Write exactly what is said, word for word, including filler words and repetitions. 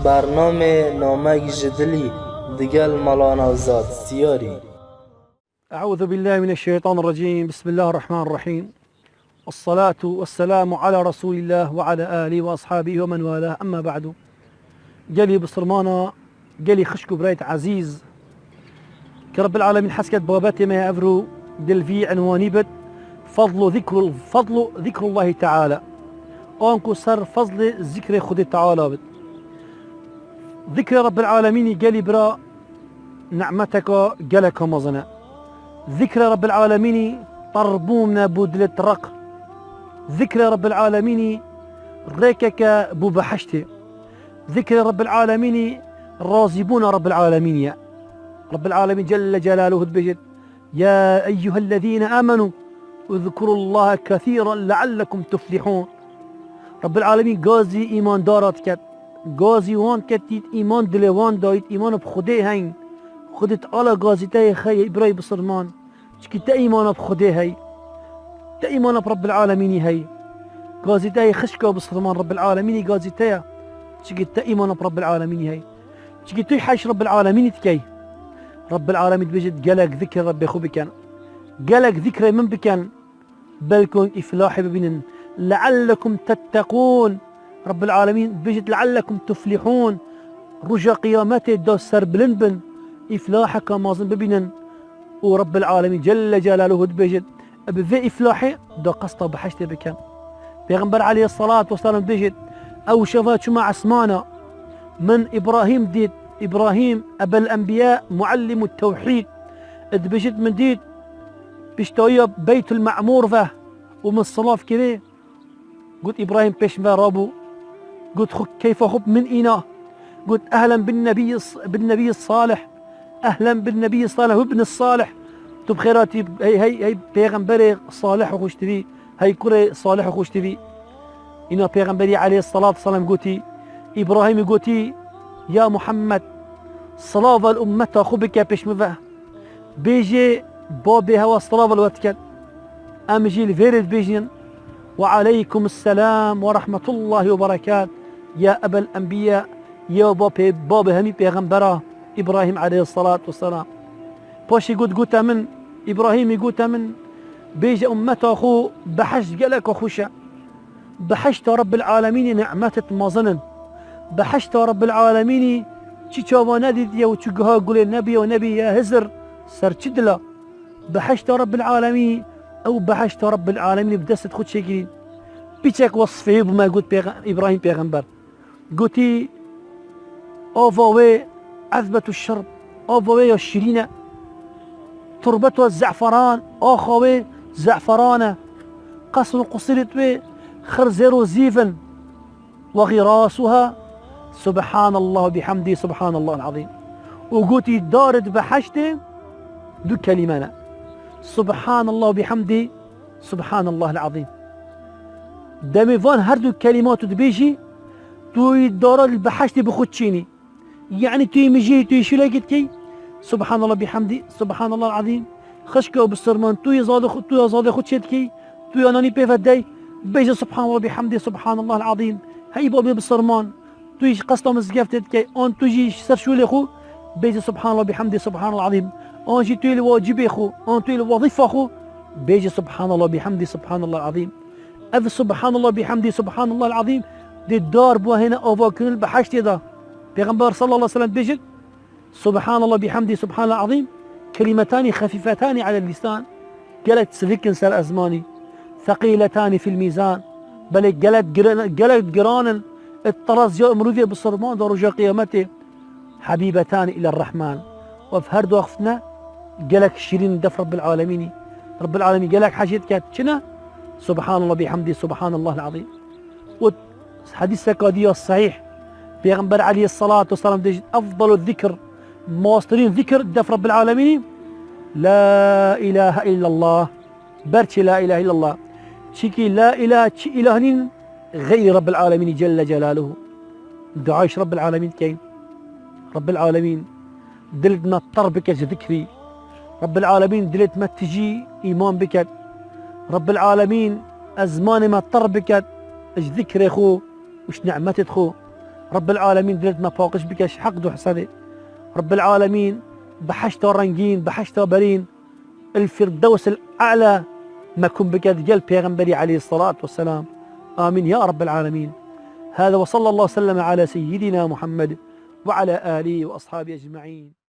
Bernamê Namek ji Dilî digel Mela Nevzat Siyarî. أعوذ بالله من الشيطان الرجيم. بسم الله الرحمن الرحيم. والصلاة والسلام على رسول الله وعلى آله وأصحابه ومن والاه. أما بعد. Gelî bisilmana, gelî xişk û birayt ezîz, ki Rabbil Alemîn hes ket babetê me evro dil vî enwanî bit, fadlu zikrul, fadlu zikrullahi Teala. Anku ser fazlê zikrê Xwedê Teala bit. Zikrê Rabbil Alemînî gelî bira nimeteka geleka mezin e. Zikrê Rabbil Alemînî terbûn e bo dilê tireq. Zikrê Rabbil Alemînî rêkeke bo behiştê. Zikrê Rabbil Alemînî razîbûna Rabbil Alemînî ye. Rabbil Alemîn Celle Celaluhu dibêjit, "Ya eyyuhellezîne amenu, uzkurullaha kethîran leallekum tuflihûn." Rabbil Alemîn gazî îmandara diket. Gazî wan ketît, îman dilê wan dayît, îman bi Xwedê heyn. Xwedê Teala gazî te yê xeyê birayê bisilman. Çikî te îmana bi Xwedê hey. Te îmana bi Rabbil Alemînî hey. Gazî te hey xişka bisilman, Rabbil Alemînî gazî te ye. Çikî te îmana bi Rabbil Alemînî hey. Çikî tu hej Rabbil Alemînî dikey. Rabbil Alemîn dibêjit gelek zikir Rabbê xwe bikin. Gelek zikrê min bikin. Belkûn îflahê bibînin. Leallekum tetteqûn. Rabbil Alemîn dibêjit leallekum tuflihûn. Roja qiyametê da serbilind bin. Îflaheka mezin bibînin. Û Rabbil Alemîn Celle Celaluhu dibêjit, bi vê îflahê da qesta behiştê bikin. Pêxember aleyhissalatu vesselam dibêjit, ew şeva çûma esmana, min Îbrahîm dît, Îbrahîm ebel enbiya, muallimu tewhîd. Dibêjit, min dît piştayiya Beytul Me'mûr ve û min silav kirê. Got, Îbrahîm pêş min ve rabû. Got, xwe keyfa xwe bi min îna. Got, ehlen bin nebiyyi, bin nebiyyi salih. Ehlen bin nebiyyi salih, ibn salih. Tu bi xêr hatî, hey, hey, hey pêxemberê salih û xweş tirî, hey kurê salih û xweş tirî. Îna pêxemberî aleyhissalatu vesselam gotî, Îbrahîmî gotî, ya Muhammed, silava li ummeta xwe bike pêş min ve. Bêjê babê hewa silav li we diket. Em jî li vêrê dibêjin, "Ve aleykum selam ve rahmetullahi ve berekat, ya ebel enbiya, ya babê, babê hemî pêxembera, Îbrahîm aleyhissalatu vesselam." Paşê got, gote min, Îbrahîmî gote min, bêje ummeta xwe behişt geleka xweş e. Behişta Rabbil Alemînî nimetet mezin in. Behişta Rabbil Alemînî çi çawa nedîtiye û çi giha gulê nebiye û nebiye Hizir ser çi dila. Behişta Rabbil Alemînî, ew behişta Rabbil Alemînî bi destê xwe çêkirî. Piçek wesfê bû me got pêxe-, Îbrahîm pêxember. Gotî, ava wê ezbetu şirb, ava wê ya şirîn e. Turbeta ze'feran, axa wê ze'feran e. Qesr û qusirît wê xirzêr û zîv in. Ve xirasuha, Subhanallah bihamdî, Subhanallahil azîm. Û gotî, darê di behiştê du kelîme ne. Subhanallah bihamdî, Subhanallahil azîm. Demê van her du kelîma tu dibêjî, tu yî dara li behiştê bi xwe çînî. Yanî tu yî mijî, tu yî şûlekî dikî, Subhanallah bihamdî, Subhanallahil azîm. Xişka bisilman, tu yî zadê xwe, tu ya zadê xwe çê dikî, tu ya nanî pê ve dey, bêje Subhanallah bihamdî, Subhanallahil azîm. Hey babê bisilman, tu yî ji qesta mizgeftê dikey, an tu jî ji ser şûlê xwe, bêje Subhanallah bihamdî, Subhanallahil azîm. An jî tu yî li wacibê xwe, an tu yî li wezîfa xwe, bêje Subhanallah bihamdî, Subhanallahil azîm. Ev Subhanallah bihamdî, Subhanallahil azîm, dê dar bû hêne avakirin li behiştê de. Pêxember sallallahu aleyhi ve sellem dibêjin, Subhanallah bihamdî, Subhanallahil azîm, kelimetanî xefîfetanî alel lîsan, gelek çivik in ser ezmanî, seqîletanî fil mîzan, belê gelek giran, gelek giran in, di teraziya mirovê bisilman de roja qiyametê. Habîbetanî îler Rehman. Û ev her du axiftina gelek şîrîn def Rabbil Alemînî. Rabbil Alemîn gelek hejê diket. Çi ne? Subhanallah bihamdî, Subhanallahil azîm. Û hedîseka dî ya sehîh. Pêxember aleyhissalatu vesselam dibêjit, efdalu zikr, mastirîn zikr def Rabbil Alemînî, La ilahe illallah. Ber çi la ilahe illallah? Çikî la ilahe, çi îlah nîn xeyrî Rabbil Alemînî Celle Celaluhu. Duayê ji Rabbil Alemîn dikeyn. Rabbil Alemîn dilê me tir bike ji zikrî. Rabbil Alemîn dilê me tijî îman biket. Rabbil Alemîn ezmanê me tir biket ji zikrê xwe û ji nimetê xwe. Rabbil Alemîn dilê me paqij bike ji heqd û hesedê. Rabbil Alemîn behişta rengîn, behişta berîn, el Firdews el A'la me kom bike digel Pêxemberî aleyhisselatu vesselam. Amîn ya Rabbil Alemîn. Hada ve sallallahu sellem ala seyyidina Muhammed ve ala alihi ve ashabihi ecmaîn.